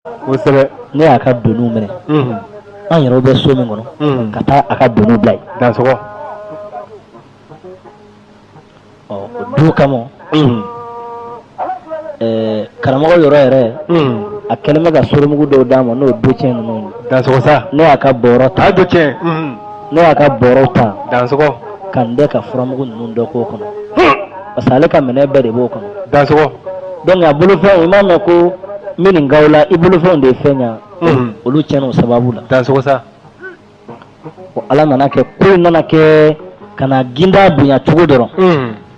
Kosɛbɛ. Ne y'a ka doniw minɛ, an yɛrɛw bɛ so min kɔnɔ, ka taa a ka doniw bila yen. Dansɔgɔ. Ɔ, o don kama, karamɔgɔ yɔrɔ yɛrɛ, a kɛlen bɛ ka soromugu dɔw d'a ma, n'o docɛn ninnu ye. Dansɔgɔ sa. Ne y'a ka bɔrɔ ta. A ye docɛn. Ne y'a ka bɔrɔ ta. Dansɔgɔ. Ka n dɛ ka furamugu ninnu dɔ k'o kɔnɔ, parce que ale ka minɛn bɛɛ de b'o kɔnɔ. Dansɔgɔ. Donc a bolofɛnw, i m'a mɛn ko n bɛ nin gaw la, i bolofɛnw de ye fɛn ɲa, olu tiɲɛna o sababu la. Dansɔgɔ sa. Bon, Ala nana kɛ, ko in nana kɛ ka na ginda bonya cogo dɔrɔn,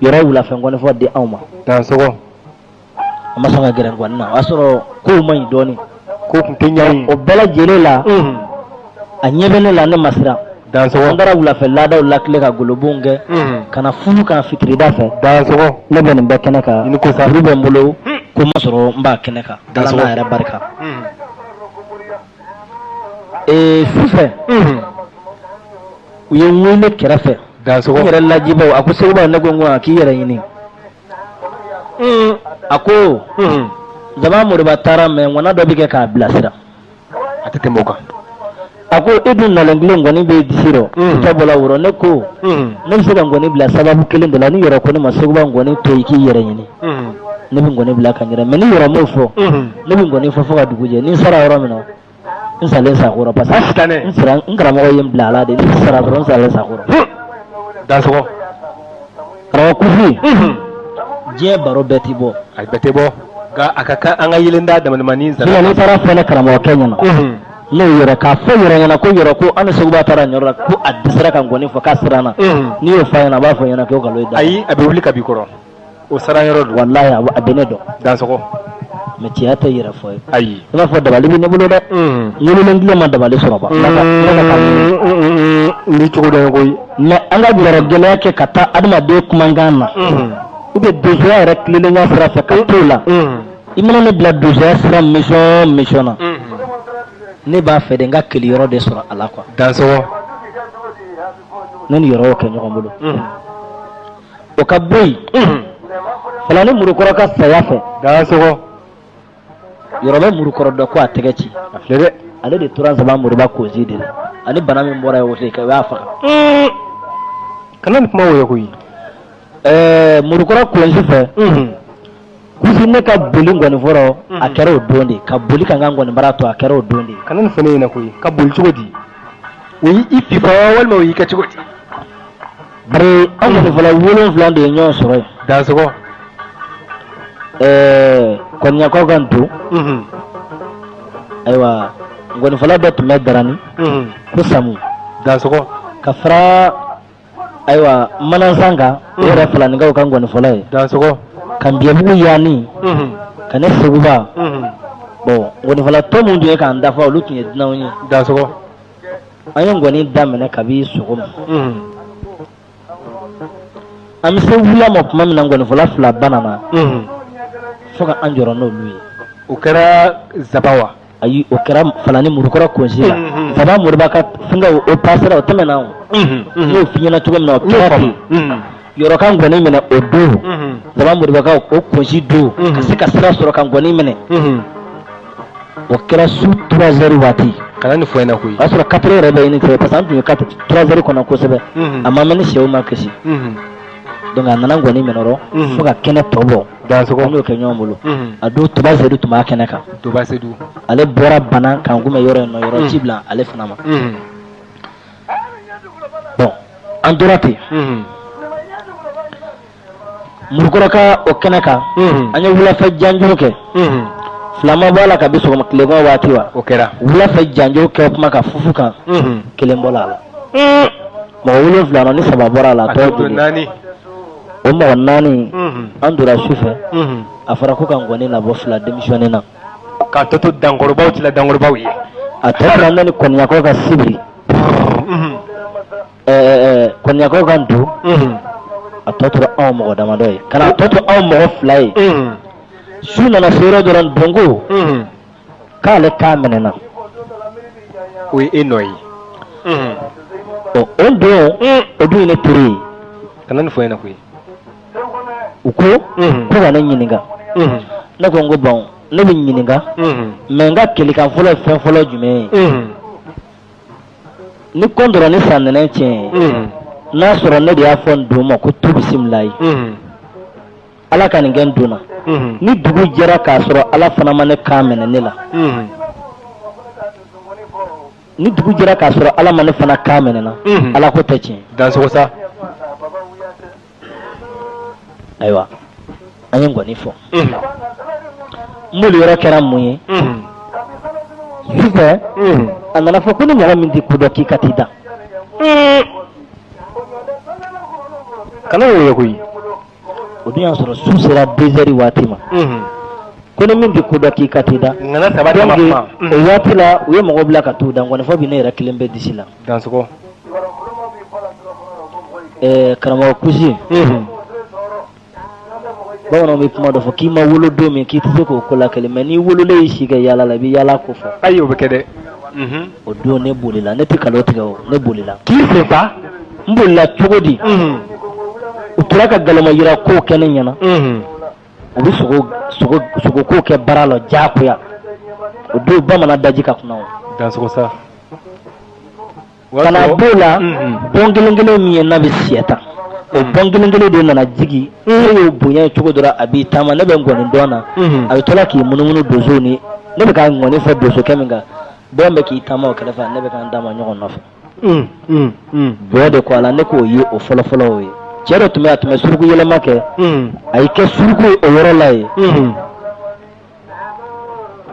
yɔrɔ wulafɛ nkɔnifɔ di anw ma. Dansɔgɔ. A ma sɔn ka gɛrɛ nkɔni na, o y'a sɔrɔ kow man ɲi dɔɔnin. Ko tun tɛ ɲa yen. O bɛɛ lajɛlen la, a ɲɛ bɛ ne la, ne ma siran. Dansɔgɔ. An taara wulafɛ laadaw lakile ka golobonw kɛ ka na furu kan fitirida fɛ. Dansɔgɔ. Ne bɛ nin bɛɛ kɛnɛ kan. I ni ko sa. Olu bɛ n bolo ko ma sɔrɔ, n b'a kɛnɛ kan, Ala Dansɔgɔ. n'a yɛrɛ barika. Sufɛ, u ye n wele kɛrɛfɛ. Dansɔgɔ. N yɛrɛ lajibaw, a ko Seguba, ne ko n ko a k'i yɛrɛ ɲini. A ko Zaba Moriba taara, mɛ ŋɔna dɔ bɛ kɛ k'a bilasira. A tɛ tɛmɛ o kan. A ko e dun nalen kelen nkɔni bɛ disi rɔ, i ta bɔla woro. Ne ko ne bɛ se ka nkɔni bila sababu kelen de la: ni yɔrɔ ko ne ma, Seguba, nkɔni to yen k'i yɛrɛ ɲini, ne bɛ nkɔni bila ka n yɛrɛ. Mɛ ni yɔrɔ m'o fɔ, ne bɛ nkɔni fɔ fo ka dugu jɛ. Ni n sara yɔrɔ min na, n salen sakɔrɔ, parce que Sitanɛ. n sara, n karamɔgɔ ye n bila a la de. Ni n sara dɔrɔn, n salen sakɔrɔ. Dansɔgɔ. Karamɔgɔ Kufi, diɲɛ baro bɛɛ ti bɔ. A bɛɛ tɛ bɔ, nka a ka kan an ka yelen da damadamanin. Sisan n'i taara fɔ ne karamɔgɔkɛ ɲɛna, n'o yɛrɛ k'a fɔ yɛrɛ ɲɛna ko yɔrɔ ko an ni Seguba taara nin yɔrɔ la, ko a dɛsɛra ka nkɔni fɔ k'a siranna, n'i y'o fɔ a ɲɛna, a b'a fɔ ɲɛna k'o nkalon ye da. Ayi, a bɛ wuli ka b'i kɔrɔ, o sara yɔrɔ don. Walahi, a bɛ ne dɔn. Dansɔgɔ. Mɛ cɛya tɛ yɛrɛ fɔ ye. Ayi. I b'a fɔ dabali bɛ ne bolo dɛ, n wololen tile ma dabali sɔrɔ ba N b'i cogo dɔn koyi. Mɛ an ka yɔrɔ gɛlɛya kɛ ka taa adamaden kumakan na, u bɛ donsoya yɛrɛ tilelenya sira fɛ ka t'o la. I mana ne bila donsoya sira mission mission na, ne b'a fɛ de n ka keli yɔrɔ de sɔrɔ a la quoi. Dansɔgɔ. Ne ni yɔrɔ y'o kɛ ɲɔgɔn bolo. O ka bɔ yen, Falani Murukɔrɔ ka saya fɛ, Dansɔgɔ. Yɔrɔ bɛ Murukɔrɔ dɔn ko a tɛgɛ ci. A filɛ dɛ. Ale de tora Nsaban Moriba kozi de la, ani bana min bɔra yen, o de kɛ o y'a faga. Kana nin kuma wɔyɔ koyi. Murukɔrɔ kozi fɛ, kusi, ne ka boli nkɔnifɔrɔ, a kɛra o don de ka boli ka n ka nkɔnibara to, a kɛra o don de. Kana nin fɔ ne ɲɛna koyi. Ka boli cogo di? O y'i fifa walima o y'i kɛ cogo di? Bari an nkɔnifɔla 7 de ye ɲɔgɔn sɔrɔ yen. Dansɔgɔ. Kɔniyakaw ka don, ayiwa, nkɔnifɔla dɔ tun bɛ Darani ko Samu. Dansɔgɔ. Ka fara, ayiwa, Manansan kan, o yɛrɛ filaninkaw ka nkɔnifɔla ye. Dansɔgɔ. Ka Nbiyɛbugu yaani ka ne Seguba. Bon, nkɔnifɔla tɔ minnu tun ye k'an dafa, olu tun ye dunanw ye. Dansɔgɔ. An ye nkɔni daminɛ kabi sɔgɔma, an bɛ se wula ma tuma min na, nkɔnifɔla fila banana fo ka an jɔrɔ n'olu ye. O kɛra Zaba wa? Ayi, o kɛra Falani Murukɔrɔ konsi la. Zaba Moriba ka fɛnkɛ, o pasera, o tɛmɛna. O n y'o f'i ɲɛna cogo min na, o kɛra ten. Yɔrɔ ka nkɔni minɛ o don, Zaba Moriba ka o konsi don, ka se ka sira sɔrɔ ka nkɔni minɛ, o kɛra su 3 heures waati. Kana nin fɔ ɲɛna koyi. O y'a sɔrɔ 4 heures yɛrɛ bɛ ɲini cɛ, parce que an tun ye 3 heures kɔnɔ kosɛbɛ. A ma mɛn ni sɛw ma kasi. Donc a nana nkɔni minɛ rɔ fo ka kɛnɛ tɔ bɔ. Dansɔgɔ. An y'o kɛ ɲɔgɔn bolo. A don, Toba Sedu tun b'a kɛnɛ kan. Toba Sedu. Ale bɔra bana k'an kunbɛn yɔrɔ in nɔ, yɔrɔ ci bila ale fana ma. Bon, an tora ten Murukɔrɔ ka o kɛnɛ kan. An ye wulafɛ janjo kɛ, fila ma bɔ a la kabi sɔgɔma tilegan waati wa. O kɛra. Wulafɛ janjo kɛ kuma ka fufu kan, kelen bɔra a la. Mɔgɔ 7 na, ni saba bɔra a la, a A tɔ tɔ to joli? naani. O mɔgɔ naani, an donna su fɛ, a fɔra ko ka nkɔni labɔ, fila démissionné na. K'a tɔ to dankɔrɔbaw tila dankɔrɔbaw ye. A tɔ tora ne ni kɔniyakaw ka sibiri, kɔniyakaw ka don. A tɔ tora anw mɔgɔ damadɔ ye, ka na a tɔ to anw mɔgɔ fila ye. Su nana se yɔrɔ dɔrɔn, donko k'ale k'a minɛna. O ye e nɔ ye. Ɔ, o don, o dun ye ne teri ye. Kana nin fɔ ɲɛna koyi. U ko ko ka ne ɲininka. Ne ko n ko bon. Ne bɛ ɲininka, mais n ka kelekan fɔlɔ ye fɛn fɔlɔ jumɛn ye? Ni kɔntɔrɔ ni sannɛnɛ tiɲɛ ye, n'a sɔrɔ ne de y'a fɔ n don ma ko tu bisimilayi, Ala ka nin kɛ n don na, ni dugu jɛra k'a sɔrɔ Ala fana ma ne kan minɛ ne la, ni dugu jɛra k'a sɔrɔ Ala ma ne fana kan minɛ na, Ala ko tɛ tiɲɛ. Dansogo sa. Ayiwa, an ye nkɔni fɔ. N boli yɔrɔ kɛra mun ye? Sufɛ, a nana fɔ ko ni mɔgɔ min tɛ ko dɔn, k'i ka t'i da. Kana y'o ye koyi. O dun y'a sɔrɔ su sera 2 heures waati ma. Ko ni min tɛ ko dɔn, k'i ka t'i da. Ŋana saba dama kuma. O waati la, u ye mɔgɔ bila ka t'u da. Nkɔnifɔ bi ne yɛrɛ kelen bɛ disi la. Dansogo. Karamɔgɔ kusi, bamananw bɛ kuma dɔ fɔ k'i ma wolo don min, k'i tɛ se k'o ko la kelen, mais n'i wololen y'i si kɛ yaala la, i bɛ yaala ko fɔ. Ayi, o bɛ kɛ dɛ. O don ne bolila, ne tɛ kalon tigɛ o, ne bolila. K'i sen fa. N bolila cogo di? U tora ka galama yira kow kɛ ne ɲɛna. U bɛ sogo sogo sogoko kɛ baara la diyagoya. O don bamanan daji ka kunna o. Dansogo sa. Ka na b'o la, bɔn kelen kelen min ye n'a bɛ siyɛ ta, o bɔn kelen kelen de nana jigin. Ne y'o bonya cogo dɔ la, a b'i taama, ne bɛ nkɔni dɔn na, a bɛ tola k'i munumunu donsow ni ne bɛ ka nkɔni fɔ donsokɛ min kan, bɔn bɛ k'i taama o kɛrɛfɛ, ne bɛ ka n taama ɲɔgɔn nɔfɛ. Bonya de ko a la, ne k'o ye o fɔlɔfɔlɔ o ye. Cɛ dɔ tun bɛ, a tun bɛ suruku yɛlɛma kɛ, a y'i kɛ suruku ye o yɔrɔ la yen.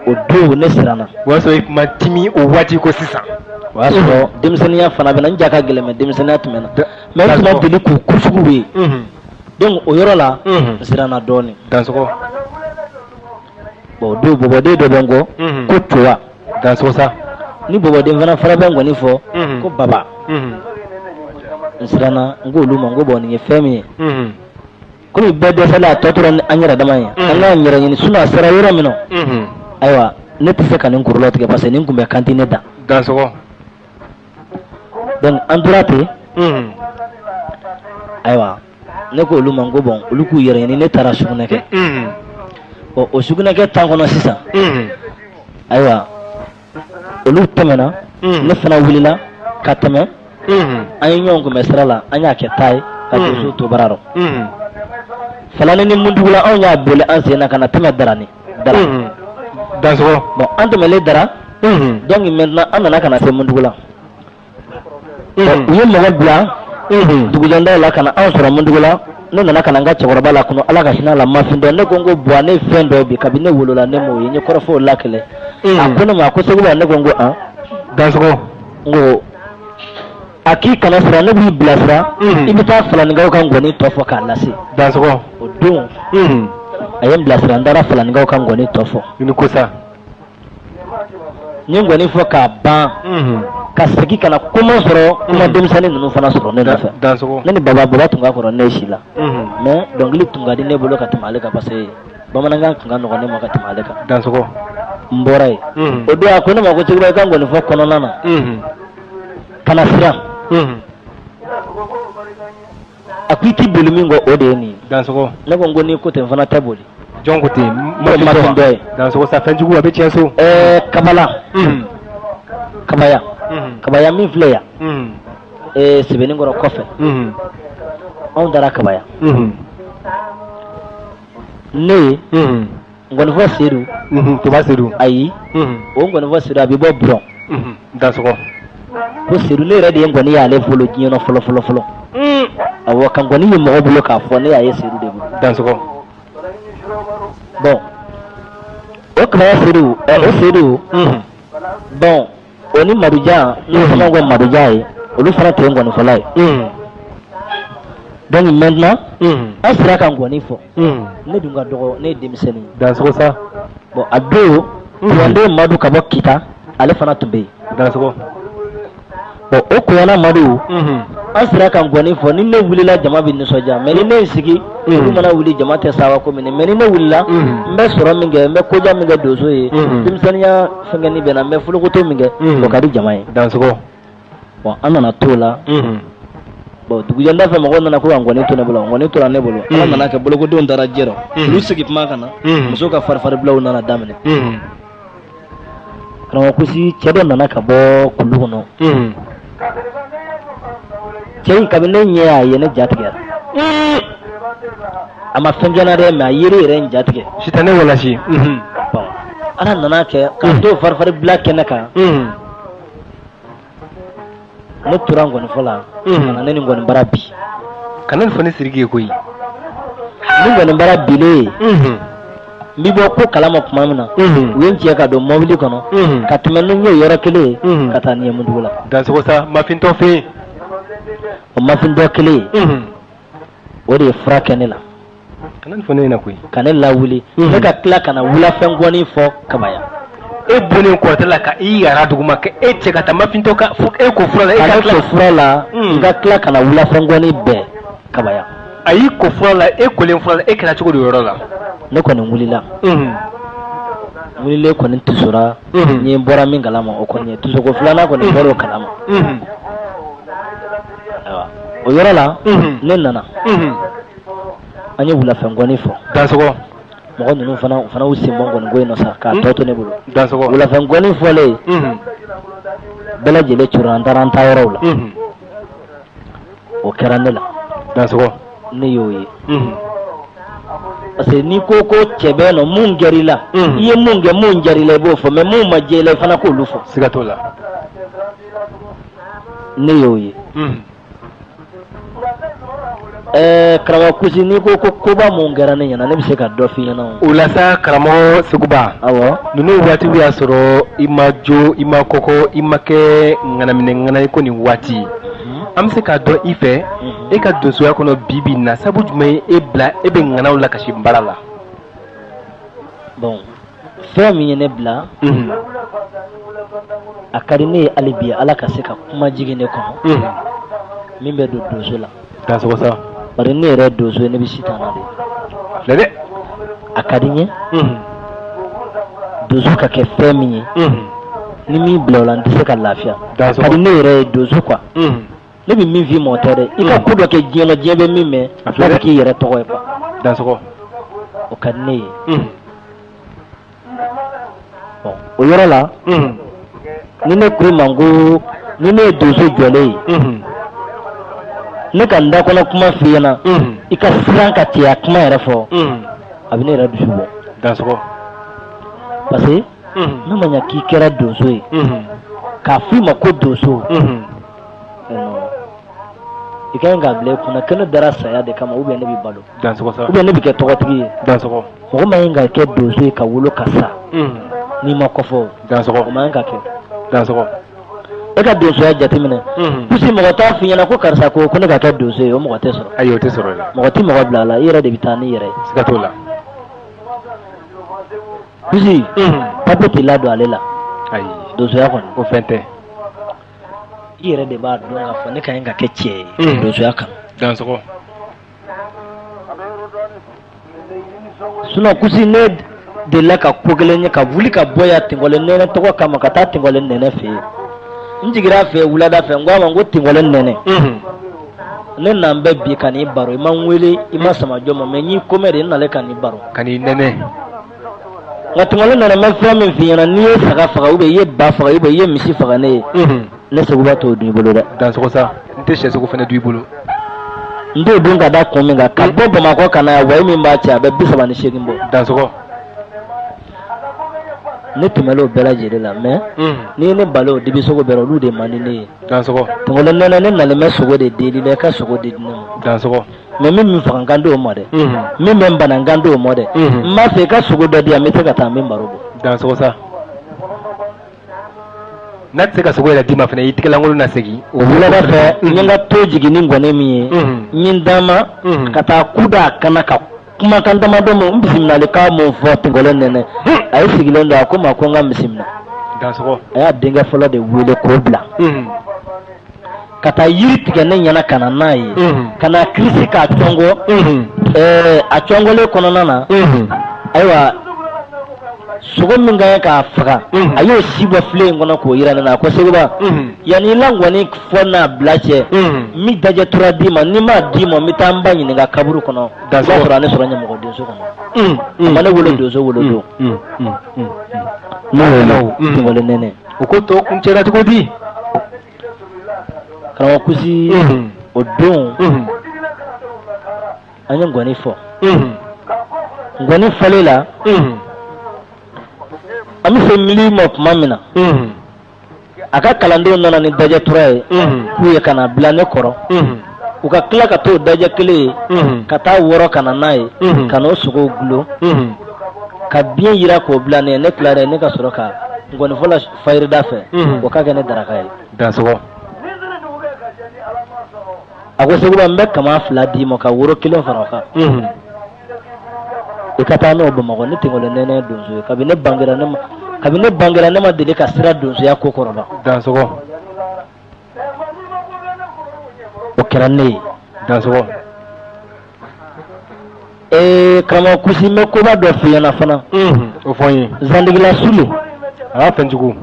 O don ne siranna. O y'a sɔrɔ i tun ma timi o waati ko sisan. O y'a sɔrɔ denmisɛnninya fana bɛ na, n ja ka gɛlɛn, mais denmisɛnninya tun bɛ na, mais n tun ma deli k'u ko sugu ye. Donc o yɔrɔ la, n siranna dɔɔnin. Dansogo. Bon, o don bɔbɔden dɔ bɛ n kɔ ko Towa. Dansogo sa. Ni bɔbɔden fana fana bɛ nkɔni fɔ ko baba. N siranna, n ko olu ma, n ko bon, nin ye fɛn min ye, komi bɛɛ dɛsɛla, a tɔ tora ni an yɛrɛ dama ye, an k'an yɛrɛ ɲini. Sinon a sera yɔrɔ min na, ayiwa, ne tɛ se ka nin kuru latigɛ parce que nin kun bɛ kan tɛ ne da. Dansogo. Donc an tora ten. Ayiwa, ne ko olu ma, n ko bon, olu k'u yɛrɛ ɲini, ne taara sugunɛ kɛ. Bon, o sugunɛ kɛ tan kɔnɔ sisan, ayiwa, olu tɛmɛna, ne fana wulila ka tɛmɛ. An ye ɲɔgɔn kunbɛn sira la, an y'a kɛ taa ye ka donso to bara rɔ. Falani ni Muntugula, anw y'a boli an sen na ka na tɛmɛ Darani Dara. Dansogo. Bon, an tɛmɛlen Dara, donc maintenant an nana ka na se Muntugula. U ye mɔgɔ bila dugujɛdaw la ka na anw sɔrɔ Muntugula. Ne nana ka na n ka cɛkɔrɔba la kɔnɔ, Ala ka hinɛ a la, mafin dɔ. Ne ko n ko buwa, ne ye fɛn dɔ bi, kabini ne wolola ne m'o ye, n ye kɔrɔfɔw lakɛlɛ. A ko ne ma ko Seguba, ne ko n ko an. Dansogo. N ko a k'i kana siran, ne b'i bilasira, i bɛ taa Falaninkaw ka nkɔni tɔ fɔ k'a lase. Dansogo. O don a ye n bilasira, n taara Falaninkaw ka nkɔni tɔ fɔ. I ni ko sa. N ye nkɔni fɔ k'a ban, ka segin ka na kuma sɔrɔ, kuma denmisɛnnin ninnu fana sɔrɔ ne nɔfɛ. Dansogo. Ne ni baba, baba tun ka kɔrɔ ne si la, mais dɔnkili tun ka di ne bolo ka tɛmɛ ale kan parce que bamanankan tun ka nɔgɔn ne ma ka tɛmɛ ale kan. Dansogo. N bɔra yen. O don a ko ne ma ko Seguba, i ka nkɔni fɔ kɔnɔna na, kana siran. A ko i t'i boli min kɔ, o de ye nin ye. Dansogo. Ne ko n ko n'i ko ten, n fana tɛ boli. Jɔn ko ten? Mɔgɔ ma dɔ ye. Dansogo sa, fɛn jugu a bɛ tiɲɛ so. Kabala, Kabaya, Kabaya min filɛ yan, Sebeninkɔrɔ kɔfɛ, anw taara Kabaya. Ne ye nkɔnifɔ Sedu. Toba Sedu. Ayi, o nkɔnifɔ Sedu, a bɛ bɔ Burɔn. Dansogo. Ko Sedu, ne yɛrɛ de ye nkɔni y'ale bolo diɲɛ na fɔlɔ fɔlɔ fɔlɔ. Awɔ, ka nkɔni ye mɔgɔ bolo k'a fɔ, ne y'a ye Sedu de bolo. Dansogo. Bon, o Kabaya Sedu, o Sedu, bon, o ni Madujan, n'o fana ko Madujan ye, olu fana tun ye nkɔnifɔla ye. Donc maintenant an sera ka nkɔni fɔ. Ne dun ka dɔgɔ, ne ye denmisɛnnin ye. Dansogo sa. Bon, a don Kuyanden Madu ka bɔ Kita, ale fana tun bɛ yen. Dansogo. Bon, o Kuyana Madu, an sera ka nkɔni fɔ. Ni ne wulila, jama bɛ nisɔndiya, mais ni ne ye sigi, olu mana wuli, jama tɛ sawa ko minɛ. Mais ni ne wulila, n bɛ sɔrɔ min kɛ, n bɛ koja min kɛ donso ye, denmisɛnninya fɛnkɛni bɛ na, n bɛ folokoto min kɛ, o ka di jama ye. Dansogo. Bon, an nana t'o la. Bon dugujɛda fɛ mɔgɔw nana ko ka ngɔni to ne bolo, ngɔni tora ne bolo. Ala nana kɛ bolokodenw taara ji rɔ, olu sigi kuma ka na, muso ka farifaribilaw nana daminɛ. Karamɔgɔ Kusi, cɛ dɔ nana ka bɔ kulu kɔnɔ. Cɛ in, kabini ne ɲɛ y'a ye, ne ja tigɛra. A ma fɛn kɛ n na dɛ, mais a yeri yɛrɛ n ja tigɛ. Sitanɛ walasi. Bon, Ala nana kɛ k'an to farifaribila kɛnɛ kan, ne tora ngɔnifɔ la ka na ne ni ngɔnibara bi. Kana nin fɔ ne Sidiki ye koyi. Ni ngɔnibara bilen ye, n bɛ bɔ ko kalama tuma min na, u ye n cɛ ka don mɔbili kɔnɔ ka tɛmɛ ni n ye yɔrɔ kelen ye ka taa Niyɛmudugu la. Dansogo sa, mafintɔ fɛ yen. O mafintɔ kelen ye, o de ye fura kɛ ne la. Kana nin fɔ ne ɲɛna koyi. Ka ne lawuli, ne ka tila ka na wulafɛn ngɔni fɔ Kabaya. E bɔlen kɔrɔtɛ la ka i yara duguma ka e cɛ ka taa mafintɔ ka fo e ko fura la, e ka ka ne tila ko fura la, n ka tila ka na wulafɛn ngɔni bɛɛ Kabaya. A y'i ko fura la, e kolen fura la, e kɛra cogo di o yɔrɔ la? Ne kɔni wulila, n wulilen kɔni tusora. N ye n bɔra min kalama, o kɔni ye tusoko filanan kɔni bɔra o kalama. Ayiwa, o yɔrɔ la, ne nana, an ye wulafɛn ngɔni fɔ. Dansɔgɔ. Mɔgɔ ninnu fana, u fana y'u sen bɔ ngɔni ko in na sa k'a tɔ to ne bolo. Dansɔgɔ. Wulafɛn ngɔni fɔlen, bɛɛ lajɛlen cura, an taara an ta yɔrɔw la. O kɛra ne la. Dansɔgɔ. Ne y'o ye, parce que n'i ko ko cɛ bɛ nɔ, mun kɛr'i la, i ye mun kɛ, mun diyar'i la, i b'o fɔ, mais mun ma diya i la, i fana k'olu fɔ. Siga t'o la. Ne y'o ye. Karamɔgɔ Kusi, n'i ko ko koba mun kɛra ne ɲɛna, ne bɛ se ka dɔ f'i ɲɛna o. O la sa, karamɔgɔ Seguba, Awɔ. ninnu waatiw y'a sɔrɔ i ma jo, i ma kɔkɔ, i ma kɛ ŋanaminɛ ŋana ye ko nin waati. An bɛ se k'a dɔn i fɛ, e ka donsoya kɔnɔ bi bi in na, sabu jumɛn ye e bila e bɛ ŋanaw lakasi baara la? Bon, fɛn min ye ne bila, a ka di ne ye hali bi Ala ka se ka kuma jigin ne kɔnɔ min bɛ don donso la. Dansɔgɔ sa. Bari ne yɛrɛ donso ye, ne bɛ sitan na de. Filɛ dɛ. A ka di n ye donso ka kɛ fɛn min ye, ni min bila o la, n tɛ se ka lafiya. A ka di ne yɛrɛ ye donso quoi. Ne bɛ min f'i ma, o tɛ dɛ, i ka ko dɔ kɛ diɲɛ la, diɲɛ bɛ min mɛn, A filɛ n'a dɛ. bɛ k'i yɛrɛ tɔgɔ ye quoi. Dansɔgɔ. O ka di ne ye. Bon, o yɔrɔ la, ni ne ko i ma ko ni ne ye donso jɔlen ye, ne ka n da kɔnɔ kuma f'i ɲɛna, i ka siran ka cɛya kuma yɛrɛ fɔ, a bɛ ne yɛrɛ dusu bɔ. Dansɔgɔ. Parce que n'a ma ɲɛ k'i kɛra donso ye, k'a f'i ma ko donso, non, i ka ɲi k'a bila i kunna ko ne dara saya de kama, ou bien ne bɛ balo, Dansɔgɔ sa. ou bien ne bɛ kɛ tɔgɔtigi ye. Dansɔgɔ. Mɔgɔ ma ɲi ka kɛ donso ye ka wolo ka sa n'i ma kɔfɔ, o Dansɔgɔ. ma ɲi ka kɛ. Dansɔgɔ. E ka donsoya jateminɛ, pusi mɔgɔ t'a f'i ɲɛna ko karisa ko ko ne ka kɛ donso ye, o mɔgɔ tɛ sɔrɔ. Ayi, o tɛ sɔrɔ dɛ. Mɔgɔ tɛ mɔgɔ bila a la, i yɛrɛ de bɛ taa n'i yɛrɛ ye. Siga t'o la. Pusi papiye t'i ladon ale la. Ayi. Donsoya kɔni, O fɛn tɛ. I yɛrɛ de b'a dɔn k'a fɔ ne ka ɲi ka kɛ cɛ ye donsoya kan. Dansɔgɔ. Sinon kusi, ne delila ka ko kelen ye ka wuli ka bɔ yan Tɛnkɔlen Nɛnɛ tɔgɔ kama ka taa Tɛnkɔlen Nɛnɛ fɛ yen. N jiginra a fɛ yen wulada fɛ, n ko a ma n ko Tɛnkɔlen Nɛnɛ, ne n'an bɛ bi ka n'i baro, i ma n wele, i ma samajɔ ma, mais n y'i komɛ de, n nalen ka n'i baro. Ka n'i nɛnɛ. Nka Tɛnkɔlen Nɛnɛ, n bɛ fɛn min f'i ɲɛna, n'i ye saga faga, ou bien i ye ba faga, ou bien i ye misi faga ne ye, ne Seguba t'o dun i bolo dɛ. Dansɔgɔ sa, n tɛ sɛsogo fana dun i bolo. N t'o dun ka da kun min kan, ka bɔ Bamakɔ ka na yan, wayi min b'a cɛ, a bɛ 38 bɔ. Dansɔgɔ. Ne tɛmɛn'o bɛɛ lajɛlen la, mais n'i ye ne balo o dibisogo bɛɛ la, olu de man di ne ye. Dansɔgɔ. Tɛnkɔlen Nɛnɛ, ne nalen bɛ sogo de deli la, i ka sogo de di ne ma. Dansɔgɔ. Mais min min faga, n kan t'o ma dɛ. Min bɛ n bana, n kan t'o ma dɛ. N b'a fɛ i ka sogo dɔ di yan, n bɛ se ka taa n bɛ baro bɔ. Dansɔgɔ sa, n'a tɛ se ka sogo yɛrɛ d'i ma fana, i tigɛlankolon na segin. O wulada fɛ, n ye n ka to jigin ni ngɔni min ye, n ye n dama ka taa ku da a kana ka kumakan damadɔ mun n bisimilalikan mun fɔ Tɛnkɔlen Nɛnɛ. A ye sigilen don, a ko n ma ko n ka bisimila. Dansɔgɔ. A y'a denkɛ fɔlɔ de wele k'o bila ka taa yiri tigɛ ne ɲɛna ka na n'a ye, ka na kirisi k'a cɔngɔ. A cɔngɔlen kɔnɔna na, ayiwa. Sogo min ka kan k'a faga, a y'o si bɔ filen in kɔnɔ k'o yira ne na. A ko Seguba, yanni i la ngɔni fɔ n'a bila cɛ, n bɛ dajɛ tura d'i ma. Ni n m'a d'i ma, n bɛ taa n ba ɲininka kaburu kɔnɔ. I b'a sɔrɔ a ne sɔrɔ ɲɛmɔgɔ donso kɔnɔ. A ma ne wolo donso wolo don. Ne wolo Tingolo Nɛnɛ. O ko tɔ kuncɛra cogo di? Karamɔgɔ Kusi, o don an ye ngɔni fɔ. Ngɔni fɔlen la, an bɛ se mili ma tuma min na, a ka kalandenw nana ni dajɛ tura ye k'u ye ka na bila ne kɔrɔ. U ka tila ka t'o dajɛ kelen ye ka taa wɔrɔ ka na n'a ye, ka n'o sogow gulon ka biɲɛ yira k'o bila ne ye. Ne tilara, ne ka sɔrɔ ka ngɔnifɔ la fayirida fɛ, o ka kɛ ne daraka ye. Dansɔgɔ. A ko Seguba, n bɛ kama fila d'i ma ka woro kelen fara o kan, i ka taa n'o Bamakɔ. Ne Tingolo Nɛnɛ donso ye. Kabini ne bangera ne ma, kabini ne bangera ne ma deli ka siran donsoya ko kɔrɔ ban. Dansɔgɔ. O kɛra ne ye. Dansɔgɔ. Ee karamɔgɔ Kusi, n bɛ koba dɔ f'i ɲɛna fana. O fɔ n ye. Zandigila Sule. A y'a fɛn jugu.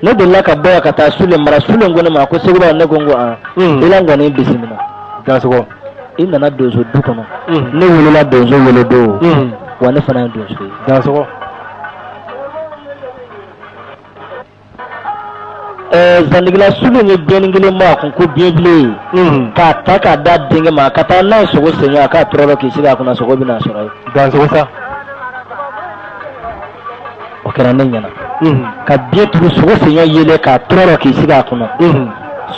Ne delila ka bɔ yan ka taa Sule mara. Sule ko ne ma ko Seguba, ne ko n ko an i la ngɔni bisimila. Dansɔgɔ. I nana donso du kɔnɔ. Ne wolola donso wolo don, wa ne fana ye donso ye. Dansɔgɔ. Ɛɛ, Zandigila Sule ye biɲɛnin kelen bɔ a kun ko biɲɛbilen ye, k'a ta k'a da denkɛ ma ka taa n'a ye sogo sen a k'a tɔrɔ k'i sigi a kunna, sogo bɛna sɔrɔ yen. Dansɔgɔ sa. O kɛra ne ɲɛna, ka biɲɛ turu sogo sen yelen k'a tɔrɔ k'i sigi a kunna.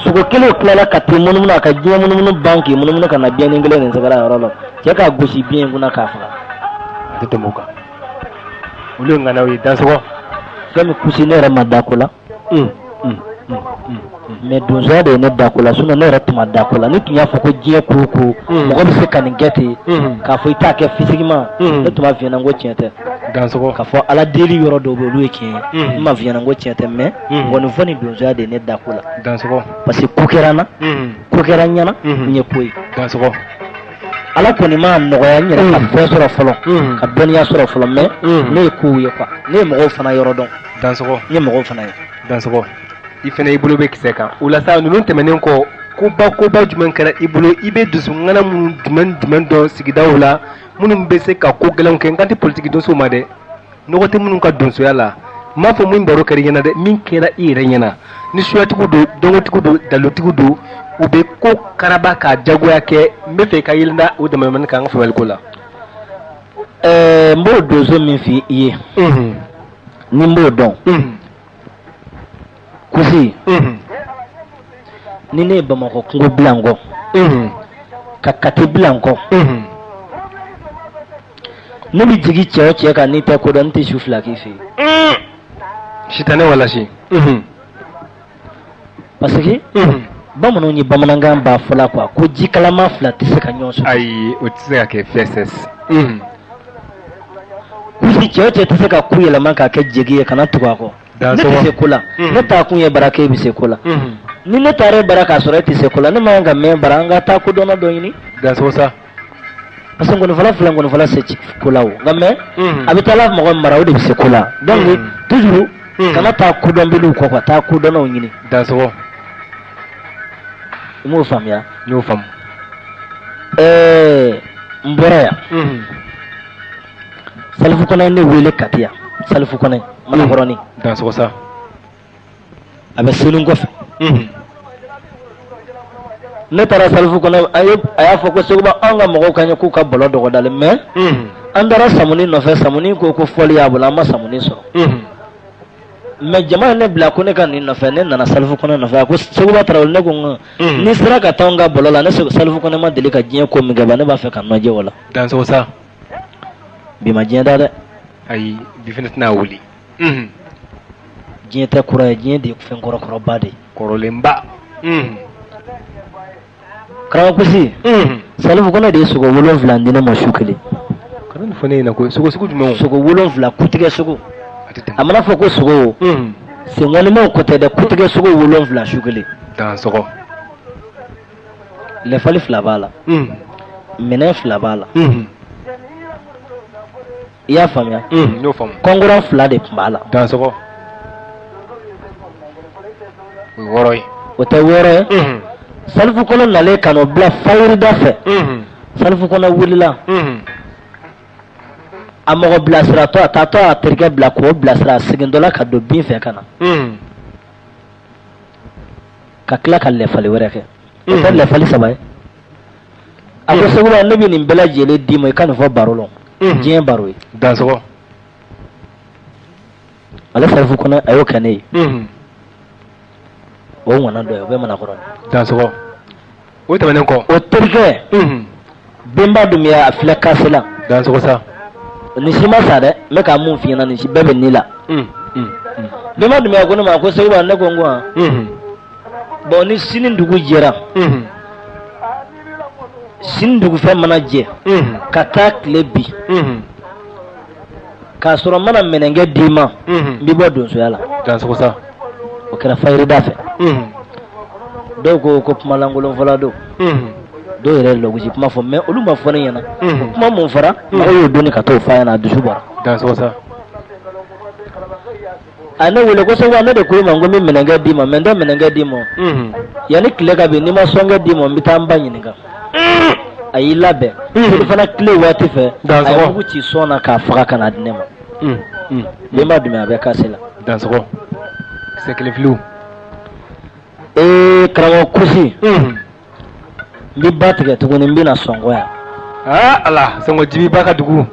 Sogo kelen tilala ka t'i munumunu, a ka diɲɛ munumunu ban k'i munumunu ka na biɲɛnin kelen nin sɛgɛrɛ a yɔrɔ la, cɛ k'a gosi biɲɛ in kunna k'a faga. A tɛ tɛmɛ o kan. Olu ye ŋanaw ye. Dansɔgɔ. Fɛn min Kusi, ne yɛrɛ ma da ko la, mais donsoya de ye ne da ko la. Sinon ne yɛrɛ tun ma da ko la. Ne tun y'a fɔ ko diɲɛ ko o ko, mɔgɔ bɛ se ka nin kɛ ten, k'a fɔ i t'a kɛ physiquement, ne tun b'a f'i ɲɛna ko tiɲɛ tɛ. Dansɔgɔ. K'a fɔ ala deli yɔrɔ dɔw bɛ, olu ye tiɲɛ ye, n m'a f'i ɲɛna ko tiɲɛ tɛ, mais ngɔnifɔ ni donsoya de ye ne da ko la. Dansɔgɔ. Parce que ko kɛra n na, ko kɛra n ɲɛna, n ye ko ye. Dansɔgɔ. Ala kɔni m'a nɔgɔya n yɛrɛ ka fɛn sɔrɔ fɔlɔ, ka dɔnniya sɔrɔ fɔlɔ, mais ne ye kow ye quoi, ne ye mɔgɔw fana yɔrɔ dɔn. Dansɔgɔ. N ye mɔgɔw fana ye. Dansɔgɔ. I fana i bolo bɛ kisɛ kan o la sa. Ninnu tɛmɛnen kɔ, koba koba jumɛn kɛra i bolo? I bɛ dusuŋana minnu jumɛn jumɛn dɔn sigidaw la, minnu bɛ se ka ko gɛlɛnw kɛ? N kan tɛ politiki donsow ma dɛ, nɔgɔ tɛ minnu ka donsoya la. N m'a fɔ min baro kɛra i ɲɛna dɛ, min kɛra i yɛrɛ ɲɛna, ni suyatigiw don, dɔnkotigiw don, dalotigiw don, u bɛ ko karaba k'a jagoya kɛ. N bɛ fɛ i ka yɛlɛn da o damadamani kan an ka faamuyali ko la. Ɛɛ, n b'o donso min f'i ye, ni n b'o dɔn Kusi, ni ne ye Bamakɔ kungo bila n kɔ, ka Kati bila n kɔ, ne bɛ jigin cɛ o cɛ kan n'i tɛ ko dɔn, n tɛ su fila k'i fɛ yen. Sitanɛ walasi. Parce que bamananw ye bamanankan b'a fɔla quoi, ko ji kalama fila tɛ se ka ɲɔgɔn sɔrɔ. Ayi, o tɛ se ka kɛ fɛsɛs. Kusi, cɛ o cɛ tɛ se ka ku yɛlɛma k'a kɛ jegi ye, kana tugu a kɔ. Ne tɛ se ko la, ne taa kun ye bara k'e bɛ se ko la. Ni ne taara e bara k'a sɔrɔ e tɛ se ko la, ne man kan ka mɛn bara. An ka taa kodɔnna dɔ ɲini. Dansɔgɔ sa. Parce que ngɔnifɔla filɛ, ngɔnifɔla se ko la o, nka mais a bɛ taa la mɔgɔ mara, o de bɛ se ko la. Donc toujours kana taa kodɔnbaliw kɔ quoi, taa kodɔnnaw ɲini. Dansɔgɔ. I m'o faamuya? N y'o faamu. Ɛɛ, n bɔra yan, Salifu Kɔnɛ ye ne wele Kati yan. Salifu Kɔnɛ Manakɔrɔni. Dansɔgɔ sa. A bɛ Senu kɔfɛ. Ne taara Salifu Kɔnɛ, a ye a y'a fɔ ko Seguba, anw ka mɔgɔw ka ɲɛ k'u ka bɔlɔ dɔgɔdalen, mais an taara Samuni nɔfɛ, Samuni ko ko fɔli y'a bolo, an ma Samuni sɔrɔ. Mais jama ye ne bila ko ne ka nin nɔfɛ. Ne nana Salifu Kɔnɛ nɔfɛ. A ko Seguba Tarawele, ne ko n n'i sera ka taa anw ka bɔlɔ la, ne Salifu Kɔnɛ ma deli ka diɲɛ ko min kɛ ba, ne b'a fɛ ka nɔjɛ o la. Dansɔgɔ sa. Bi ma diɲɛ da dɛ. Ayi, bi fana tɛna wuli. Diɲɛ tɛ kura ye, diɲɛ de ye fɛn kɔrɔkɔrɔba de ye. Kɔrɔlenba. Karamɔgɔ Kusi, Salifu Kɔnɛ de ye sogo 7 di ne ma su kelen. Kana nin fɔ ne ɲɛna koyi. Sogo sugu jumɛn? Sogo 7, kutigɛ sogo. A tɛ tɛmɛ. A mana fɔ ko sogo, senkɔnimaw ko tɛ dɛ, kutigɛ sogo 7 su kelen. Dansɔgɔ. Lɛfali fila b'a la, minɛn fila b'a la. I y'a faamuya? N y'o faamu. Kɔnkura fila de tun b'a la. Dansɔgɔ. O ye wɔɔrɔ ye. O tɛ wɔɔrɔ ye. Salifu Kɔnɛ nalen ka n'o bila fayirida fɛ. Salifu Kɔnɛ wulila. A mɔgɔ bilasiratɔ, a taatɔ a terikɛ bila k'o bilasira, a segintɔla ka don bin fɛ ka na. Ka tila ka lɛfali wɛrɛ kɛ. O tɛ lɛfali saba ye. A ko Seguba, ne bɛ nin bɛɛ lajɛlen d'i ma, i ka nin fɔ baro la. Diɲɛ baro ye. Dansɔgɔ. Ale Salifu Kɔnɛ, a y'o kɛ ne ye. O ŋana dɔ ye, o bɛ Manakɔrɔ. Dansɔgɔ. O tɛmɛnen kɔ. O terikɛ. Benba Dunbiya, a filɛ kase la. Dansɔgɔ sa. Nin si ma sa dɛ, n bɛ ka mun f'i ɲɛna, nin si bɛɛ bɛ ni la. Benba Dunbiya ko ne ma ko Seguba, ne ko n ko han. Bon, ni sini dugu jɛra, sini dugufɛn mana jɛ ka taa tile bin, k'a sɔrɔ n ma na mɛnɛnkɛ d'i ma, n bɛ bɔ donsoya la. Dansɔgɔ sa. O kɛra fayirida fɛ. Dɔw ko ko kumalankolon fɔla don, dɔw yɛrɛ ye lagosi kuma fɔ, mais olu ma fɔ ne ɲɛna. Kuma mun fɔra, mɔgɔw y'o doni ka t'o f'a ɲɛna, a dusu bɔra. Dansɔgɔ sa. A ne wele ko Seguba, ne de ko i ma n ko n bɛ mɛnɛnkɛ d'i ma, mais n tɛ mɛnɛnkɛ d'i ma yanni tile ka bin. N'i ma sɔnkɛ d'i ma, n bɛ taa n ba ɲininka. A y'i labɛn, selifana tile waati fɛ, a ye mugu ci sɔn na k'a faga ka n'a di ne ma. Benba Dunbiya, a bɛ kase la. Dansɔgɔ. Kisɛ kelen filiw. Ee, karamɔgɔ Kusi, n bɛ ba tigɛ tuguni, n bɛna Sɔngɔ yan. Aa Ala, Sɔngɔ Jibiba ka dugu.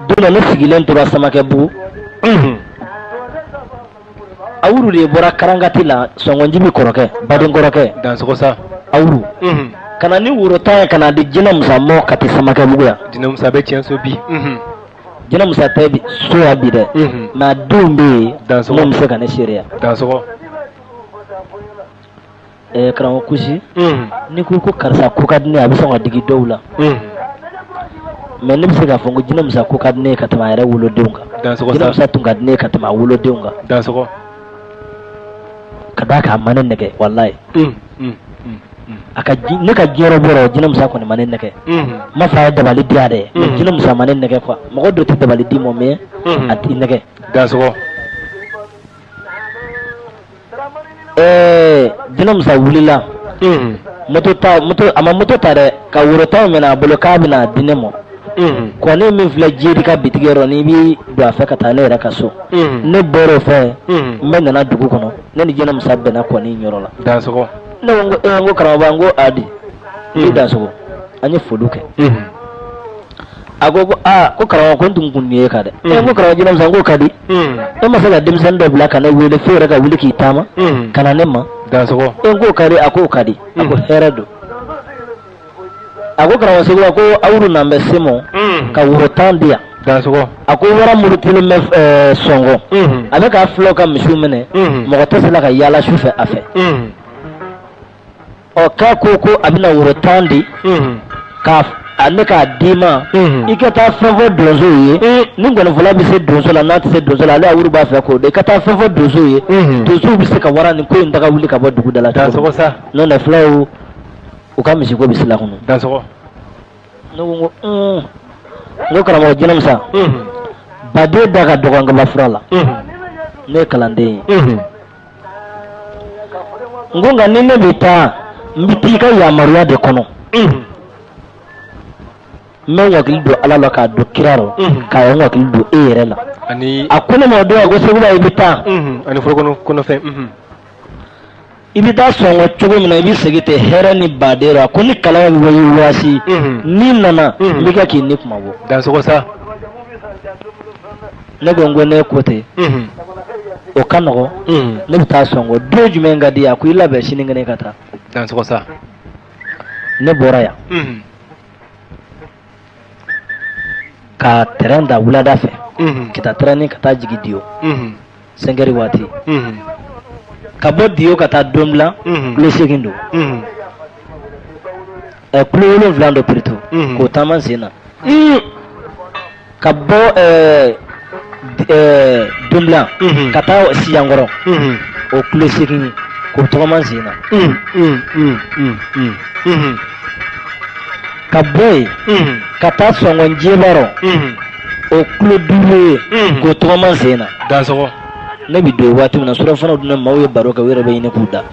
Don dɔ, ne sigilen tora Samakɛbugu. Awuru de bɔra Karankati la, Sɔngɔ Jibi kɔrɔkɛ, baden kɔrɔkɛ. Dansɔgɔ sa. Awuru ka na ni woro tan ye ka na di Jinɛ Musa ma Kati Samakɛbugu yan. Jinɛ Musa bɛ tiɲɛ so bi. Jinɛ Musa tɛ bi so yan bi dɛ, mais a denw bɛ yen Dansɔgɔ. Mun bɛ se ka ne seereya. Dansɔgɔ. Ɛɛ, karamɔgɔ Kusi, n'i ko ko karisa ko ka di ne ye, a bɛ sɔn ka digi dɔw la, mais ne bɛ se k'a fɔ ko Jinɛ Musa ko ka di ne ye ka tɛmɛ a yɛrɛ wolodenw kan. Dansɔgɔ Jinɛ sa. Musa tun ka di ne ye ka tɛmɛ a wolodenw kan. Dansɔgɔ. Ka d'a kan, a ma ne nɛgɛ, walayi. A ka ne ka diɲɛ bɔra, Jinɛ Musa kɔni ma ne nɛgɛ. N m'a fɔ a ye dabali di yan dɛ, mais Jinɛ Musa ma ne nɛgɛ quoi. Mɔgɔ dɔ tɛ dabali di mɔ, mais a t'i nɛgɛ. Dansɔgɔ. Ɛɛ, Jinɛ Musa wulila, moto ta, moto, a ma moto ta dɛ, ka woro tan minɛ a bolo k'a bɛna di ne ma. Kɔni min filɛ Jeri ka bitigi yɔrɔ, n'i b'i don a fɛ ka taa ne yɛrɛ ka so. Ne bɔr'o fɛ, n bɛ nana dugu kɔnɔ, ne ni Jinɛ Musa bɛnna kɔni yɔrɔ la. Dansɔgɔ. Ne ko n ko ee, n ko karamɔgɔba, n ko adi i dansɔgɔ. An ye foliw kɛ. A ko ko aa, ko karamɔgɔ, ko n tun kun ye kan dɛ. Ee, n ko karamɔgɔ Jinɛ Musa, n k'o ka di. E ma se ka denmisɛnnin dɔ bila ka ne wele fo yɛrɛ ka wuli k'i taama ka na ne ma. Dansɔgɔ. E, n k'o ka di. A k'o ka di, a ko hɛrɛ don. A ko karamɔgɔ Seguba, ko awuru nan bɛ se mɔ ka woro 10 di yan. Dansɔgɔ. A ko wara murutilen bɛ Sɔngɔ, a bɛ ka fulaw ka misiw minɛ, mɔgɔ tɛ se la ka yaala su fɛ a fɛ. Ɔ, k'a ko ko a bɛna woro 10 di k'a a ne k'a d'i ma, i ka taa fɛn fɔ donsow ye. Ni nkɔnifɔla bɛ se donso la, n'a tɛ se donso la, ale awuru b'a fɛ k'o dɔn. I ka taa fɛn fɔ donsow ye, donsow bɛ se ka wara nin ko in daga wuli ka bɔ dugu da la cogo min. Dansɔgɔ sa. N'o tɛ, fulaw u ka misiko bɛ sila kɔnɔ. Dansɔgɔ. Ne ko n ko n ko karamɔgɔ Jinɛ Musa, baden da ka dɔgɔ kaba fura la. Ne ye kalanden ye. N ko nka ni ne bɛ taa, n bɛ taa i ka yamaruya de kɔnɔ. N bɛ n hakili don Ala la k'a don kira rɔ, k'a n hakili don e yɛrɛ la. Ani A ko ne ma o don, a ko Seguba, i bɛ taa. Ani foro kɔnɔfɛn. I bɛ taa Sɔngɔ cogo min na, i bɛ segin ten hɛrɛ ni baden rɔ. A ko ni kalan bɛ bɔ i waasi, n'i nana, n bɛ kɛ k'i ni kuma bɔ. Dansɔgɔ sa. Ne ko n ko ne ko ten, o ka nɔgɔn. Ne bɛ taa Sɔngɔ don jumɛn ka di? A ko i labɛn sinikɛnɛ ka taa. Dansɔgɔ sa. Ne bɔra yan ka tɛrɛn da wulada fɛ, ka taa tɛrɛn ka taa jigin Diyo 5 heures waati, ka bɔ Diyo ka taa Donbila, kilo 8 don, ɛ, kilo 7 don plutôt, k'o taama sen na ka bɔ ɛɛ ɛɛ Donbila ka taa Siyankɔrɔ, o kilo 8 ye, k'o tɔgɔma sen na, ka bɔ yen ka taa Sɔngɔ Jeba rɔ. O kulo 5 ye k'o tɔgɔma sen na. Dansɔgɔ. Ne bɛ don waati min na, surɔfanaw dunna, maaw ye baro kɛ, u yɛrɛ bɛ ɲini k'u da.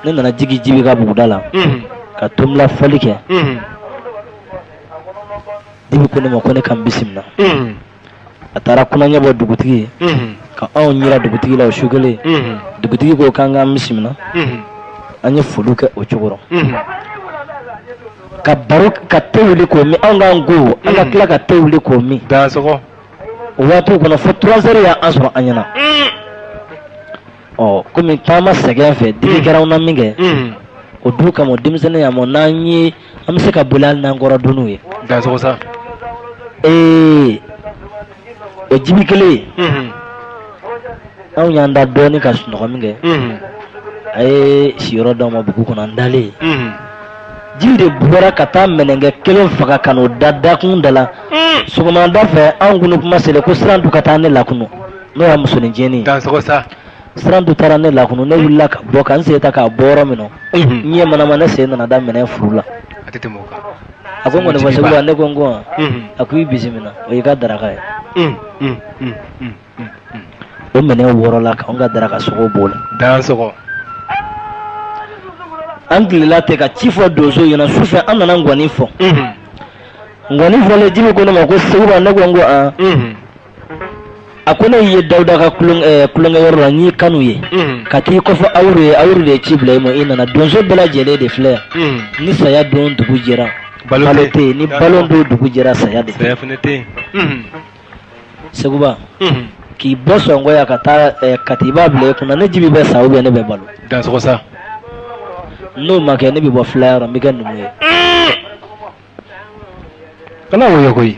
Ne nana jigin Jibi ka buguda la ka tomila fɔli kɛ. Jibi ko ne ma ko ne ka n bisimila. A taara kunaɲɛ bɔ dugutigi ye ka anw yira dugutigi la o su kelen. Dugutigi ko k'an k'an bisimila. An ye foliw kɛ o cogo rɔ ka baro ka te wuli k'o min, anw k'an ko an ka tila ka te wuli k'o min. Dansɔgɔ. O waatiw kɔnɔ fo 3 heures y'an sɔrɔ an ɲɛna. Ɔ komi taama sɛgɛn fɛ, digi kɛra anw na min kɛ o du kama, denmisɛnnin y'a mɔ n'an ye, an bɛ se ka boli hali n'an kɔrɔ dununw ye. Dansɔgɔ sa. Ee, o Jibi kelen, anw y'an da dɔɔnin ka sunɔgɔ min kɛ, a ye siyɔrɔ d'anw ma bugu kɔnɔ. An dalen, Jibi de bɔra ka taa mɛnɛnkɛ kelen faga ka n'o da dakun da la. Sɔgɔmada fɛ, anw kunu kuma selen ko Sirantu ka taa ne lakunu, n'o y'a musonin cɛnin ye. Dansɔgɔ sa. Sirantu taara ne lakunu. Ne wulila ka bɔ ka n sen ta k'a bɔ yɔrɔ min na, n ɲɛ manama, ne sen nana da mɛnɛ furu la. A tɛ tɛmɛ o kan. A ko nkɔnifɔ Seguba, ne ko n ko a ko i bisimila, o y'i ka daraka ye. O mɛnɛ wɔrɔla k'anw ka daraka sogo b'o la. Dansɔgɔ. An tilela ten ka ci fɔ donso ɲɛna. Sufɛ an nana nkɔni fɔ. Nkɔni fɔlen, Jibi ko ne ma ko Seguba, ne ko n ko an a ko ne ye Dawuda ka tulonkɛyɔrɔ la, n y'i kanu ye ka t'i kɔfɔ Awuru ye, Awuru de ye ci bila i ma, i nana. Donso bɛɛ lajɛlen de filɛ yan. Ni saya don dugu jɛra, balo tɛ yen. Ni balo don dugu jɛra, saya de tɛ yen. Seguba, k'i bɔ Sɔngɔ yan ka taa Kati, i b'a bila i kunna ne Jibi bɛ sa ou bien ne bɛ balo. Dansɔgɔ sa. N'o ma kɛ, ne bɛ bɔ filaya yɔrɔ, n bɛ kɛ numu ye. Kana woyo koyi.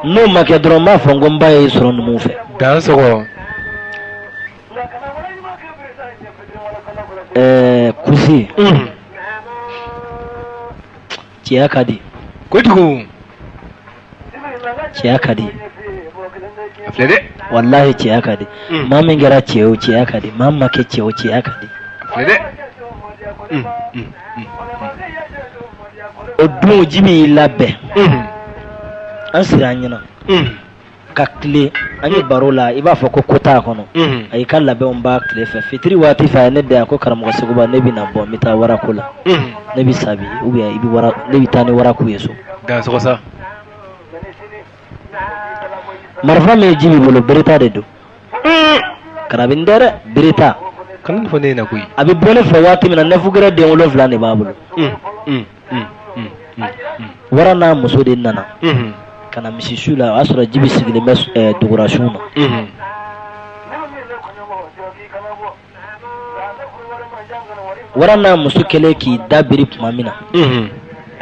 N'o ma kɛ dɔrɔn, n b'a fɔ n ko n ba ye sɔrɔ numuw fɛ. Dansɔgɔ. Kusi, cɛya ka di. Kojugu. Cɛya ka di. A filɛ dɛ. Walahi, cɛya ka di. Maa min kɛra cɛ ye o, cɛya ka di. Maa min ma kɛ cɛ o, cɛya ka di. A filɛ dɛ. O don, Jibi y'i labɛn. An sira an ɲɛna ka tile, an ye baro la, i b'a fɔ ko ko t'a kɔnɔ. A y'i ka labɛnw ban tile fɛ, fitiri waati fɛ, a ye ne da, a ko karamɔgɔ Seguba, ne bɛna bɔ, n bɛ taa warako la. Ne bɛ sa bi ou bien i bɛ wara, ne bɛ taa ni warako ye so. Dansɔgɔ sa. Marifa min ye Jibi bolo, bereta de don, karabini tɛ dɛ, bereta. Kana nin fɔ ne ɲɛna koyi. A bɛ bɔ ne fɛ waati min na, nɛfugɛrɛ den 7 de b'a bolo. Wara n'a muso de nana ka na misi su la. O y'a sɔrɔ Jibi sigilen bɛ dugurasun na. Wara n'a muso kɛlen k'i da biri tuma min na,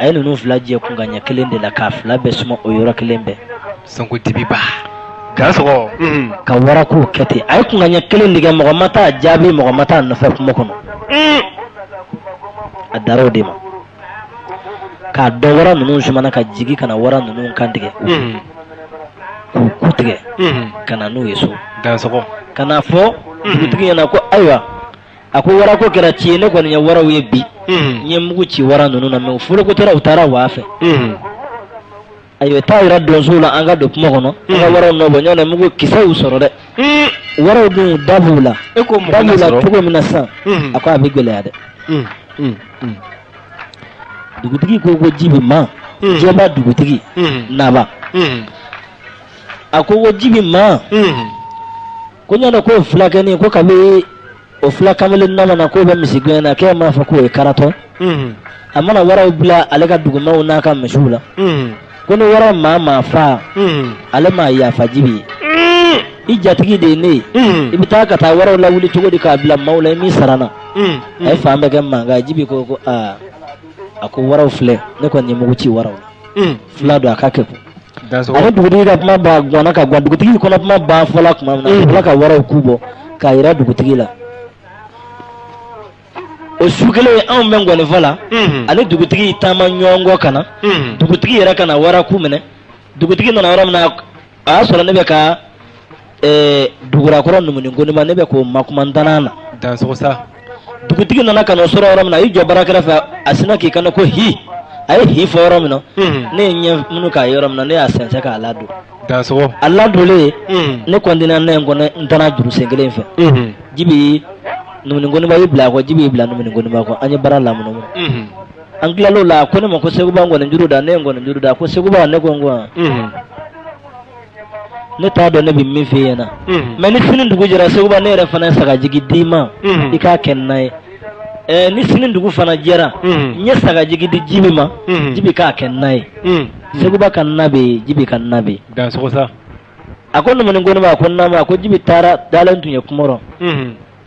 a ye ninnu fila jɛ kunkan ɲɛ kelen de la k'a fila bɛɛ suma o yɔrɔ kelen bɛɛ. Sanko dibiba. Dansɔgɔ. Ka warakow kɛ ten, a ye kunkan ɲɛ kelen de kɛ, mɔgɔ ma taa jaabi, mɔgɔ ma taa nɔfɛ kungo kɔnɔ. A dar'o de ma k'a dɔn wara ninnu sumana ka jigin ka na wara ninnu kan tigɛ, k'u ku tigɛ ka na n'u ye so. Dansɔgɔ. Ka n'a fɔ dugutigi ɲɛna ko ayiwa, a ko warako kɛra ci ye, ne kɔni ye waraw ye bi, n ye mugu ci wara ninnu na, mɛ u folokotora, u taara waa fɛ. Ayiwa, taa yira donsow la, an ka don kuma kɔnɔ, an ka waraw nɔ bɔ ɲɔgɔn na, mugu kisɛ y'u sɔrɔ dɛ. Waraw dun da b'u la. E ko da mɔgɔ b'u la sɔrɔ. Cogo min na sisan, a ko a bɛ gɛlɛya dɛ. Dugutigi ko ko Jibi ma, jɛba dugutigi naba, a ko ko Jibi ma, ko ɲɔgɔn k'o fulakɛnin ko kabi o fula kamalen nana na k'o bɛ misi gɛn na, k'e m'a fɔ k'o ye karatɔ, a mana waraw bila ale ka dugumaw n'a ka misiw la, ko ni wara maa maa faa, ale m'a yafa Jibi ye. I jatigi de ye ne ye, i bɛ taa ka taa waraw lawuli cogo di k'a bila maaw la, i m'i sara na? A ye fan bɛɛ kɛ mankan ye. Jibi ko ko aa, a ko waraw filɛ, ne kɔni ye mugu ci waraw la, fila don, a ka kɛ kun. Ale dugutigi ka kuma ban ganna ka gan, dugutigi kɔnɔ kuma ban fɔla tuma min na, a tila ka waraw ku bɔ k'a yira dugutigi la. O su kelen, anw bɛ ngɔnifɔ la, ale dugutigi taama ɲɔgɔn kɔ ka na, dugutigi yɛrɛ ka na waraku minɛ. Dugutigi nana yɔrɔ min na, a y'a sɔrɔ ne bɛ ka dugurakɔrɔ numuni konima, ne bɛ k'o makuma ntanan na. Dansɔgɔ sa. Dugutigi nana ka n'o sɔrɔ yɔrɔ min na, a y'i jɔ bara kɛrɛfɛ, a sinna k'i kanto ko hi, A ye hi fɔ yɔrɔ min na, ne ye ɲɛ minnu k'a yɔrɔ min na, ne y'a sɛnsɛn k'a ladon. Dansɔgɔ. A ladonlen, ne kɔntinɛ ne ye n kɔnɔ n taara juru sen kelen fɛ. Jibi Numuni Koniba y'i bila a kɔ, Jibi y'i bila Numuni Koniba kɔ, an ye baara lamunumunu. An tilal'o la, a ko ne ma ko Seguba, nkɔni juru da. Ne ye nkɔni juru da. A ko Seguba, ne ko n ko ne t'a dɔn ne bɛ min f'i ɲɛna, mais ni sini dugu jɛra, Seguba, ne yɛrɛ fana ye sagajigi d'i ma, i k'a kɛ na ye. Ɛɛ, ni sini dugu fana jɛra, n ye sagajigi di Jibi ma, Jibi k'a kɛ na ye. Seguba ka na bɛ yen, Jibi ka na bɛ yen. Dansɔgɔ sa. A ko Numuni Koniba, a ko naamu. A ko Jibi taara dalen tun ye kuma rɔ,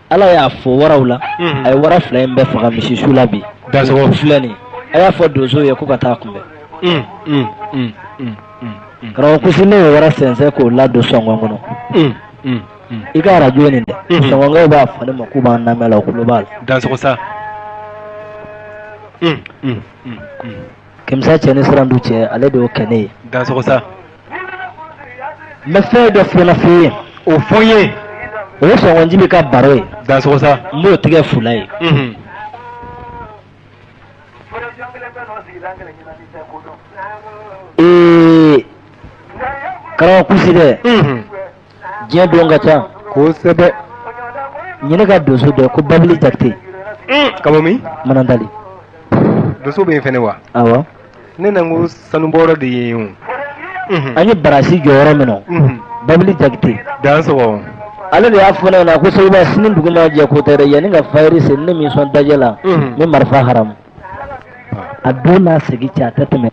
Ala y'a fɔ waraw la, a ye wara fila in bɛɛ faga misisu la bi. Dansɔgɔ. Filɛ nin, a y'a fɔ donsow ye ko ka taa kunbɛn. Karamɔgɔ Kusi, ne ye wara sɛnsɛn k'o ladon sɔngɔn kɔnɔ. I ka arajo nin dɛ, sɔngɔnkaw b'a fɔ ne ma k'u b'an lamɛn la, u tulo b'a la. Dansɔgɔ sa. Kɛmisa cɛ ni sirandu cɛ, ale de y'o kɛ ne ye. Dansɔgɔ sa. N bɛ fɛn dɔ fana f'i ye. O fɔ n ye. O ye Sɔngɔn Jibi ka baro ye. Dansɔgɔ sa. N b'o tigɛ fula ye. Ee, karamɔgɔ Kusi dɛ, diɲɛ don ka ca. Kosɛbɛ. Ɲinɛ ka donso dɔ ko Babili Jakite. Ka bɔ min? Manantali. Donso bɛ yen fɛnɛ wa? Awɔ. Ne na ko sanubɔyɔrɔ de ye yen o. An ye barasi jɔ yɔrɔ min na, Babili Jakite. Dansɔgɔ. Ale de y'a fɔ ne ɲɛna ko Seguba, sini dugu ma jɛ ko tɛ dɛ, yanni ka fayiri se, ne min sɔn dajɛ la, n bɛ marifa haramu. A don n'a segi cɛ, a tɛ tɛmɛ.